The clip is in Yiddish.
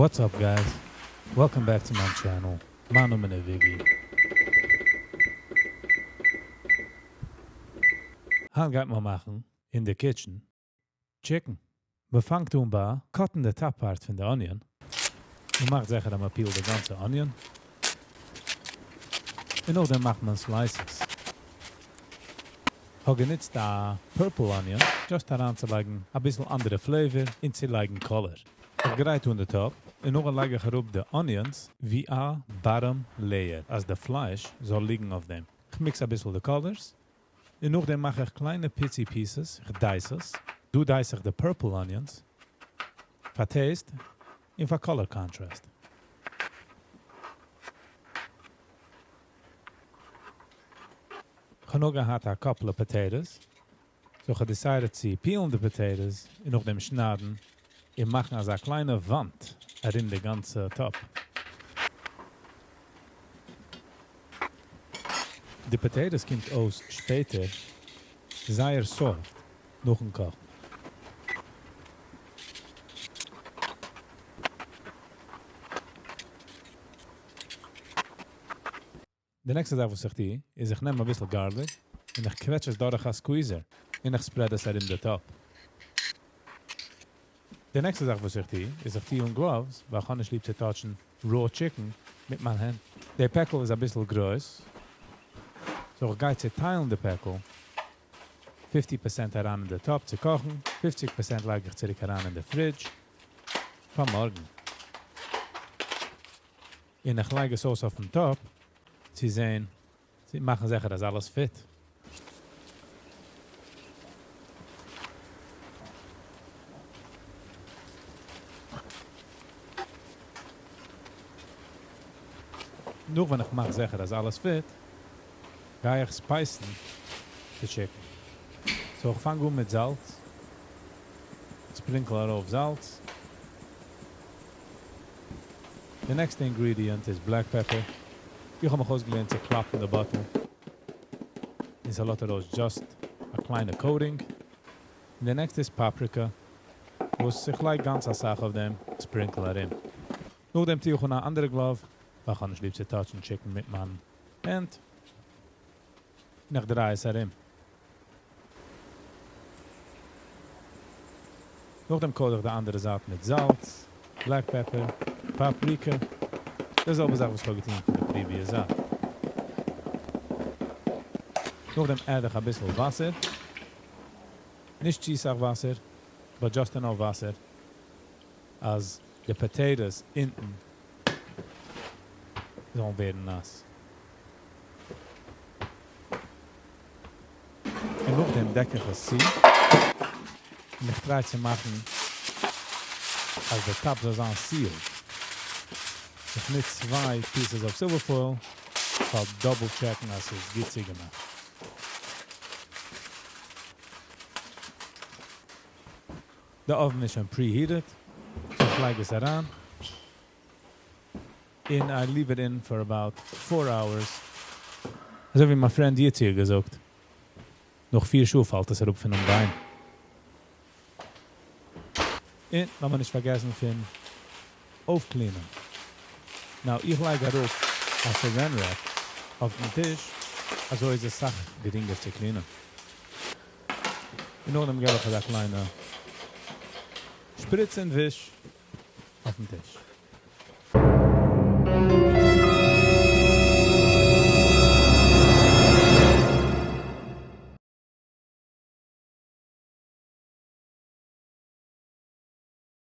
What's up guys? Welcome back צו מיין channel, מיין נאמען איז וויגי. היינט גייט מען מאכן אין די kitchen chicken. מען פאנגט אן ביי cut ן די top part פון די onion. מען מאכט זיכער אז מען peel ט די גאנצע onion. און נאכדעם מאכט מען slices. כ'האב גענוצט א purple onion just אריינצולייגן אביסל אנדערע flavor און צולייגן color. איך גרייט אן די טאפ און נאכדעם לייג איך אראפ די onions ווי א bottom layer אז די פלייש זאל ליגן אויף דעם. כ'מיקס אביסל די colors און נאכדעם מאך איך קליינע פיצי pieces, כ'דייס עס. דא דייס איך די purple onions פאר taste און פאר color contrast. כ'האב נאר געהאט א couple potatoes, so כ'האב decided צו peel ן די potatoes און נאכדעם שניידן און מאכן אזא קליינע וואנט ארום די גאנצע טאפ. די potatoes קומט אויס שפעטער זייער soft נאכן קאכן. די נעקסטע זאך וואס איך טו איז איך נעם אביסל garlic און איך קוועטש עס דורך א squeezer און איך spread עס ארום די טאפ. די נעקסטע זאך וואס איך טו איז איך טו אן gloves ווייל איך האב נישט ליב צו touch ן raw chicken מיט מיין הענט. די פעקל איז אביסל גרויס, so איך גיי צעטיילן די פעקל, 50% אריין אין די טאפ צו קאכן, 50% לייג איך צוריק אריין אין די fridge פאר מארגן. און איך לייג עס אויס אויפן טאפ צו זען, צו מאכן זיכער אז אלעס fit. נאך ווען איך מאך זיכער אז אלעס fit, גיי איך spice ן די chicken. So איך פאנג אן מיט זאלץ, sprinkle ארויף זאלץ. די נעקסטע ingredient איז black pepper. איך האב מיך אויסגעלערנט צו קלאפן די bottle און ס'לאזט ארויס just א קליינע coating. און די נעקסטע איז paprika, וואס איך לייג גאנץ אסאך אויף דעם, sprinkle ארום. נאכדעם טו איך אן א אנדערע glove, ווייל איך האב נישט ליב צו touch ן chicken מיט מיין הענט. און איך דריי עס ארום. נאכדעם coat איך די אנדערע זייט מיט זאלץ, black pepper, paprika, די זעלבע זאך וואס איך האב געטון פון די previous זייט. נאכדעם add איך אביסל וואסער, נישט צו סאך וואסער, but just enough וואסער אז די potatoes אונטן זאלן ווערן נאס. און נאכדעם דעק איך עס צו, און איך try צו מאכן אז די טאפ זאל זיין sealed. איך נוץ צוויי pieces of silver foil פאר double check ן אז ס'איז גוט צוגעמאכט. די oven איז שוין preheated, so איך לייג עס אריין, און I leave it in for about 4 hours. אזוי ווי מיין friend יצי האט געזאגט, נאך 4 שעה פאלט עס אראפ פונעם ביין. און לאמיר נישט פארגעסן פון אויפ clean ען. Now, איך לייג אראפ א saran wrap אויף דעם טיש, אזוי איז עס סאך גרינגער צו clean ען. און נאכדעם געב איך אזא קליינע שפריץ און וויש אויפן טיש.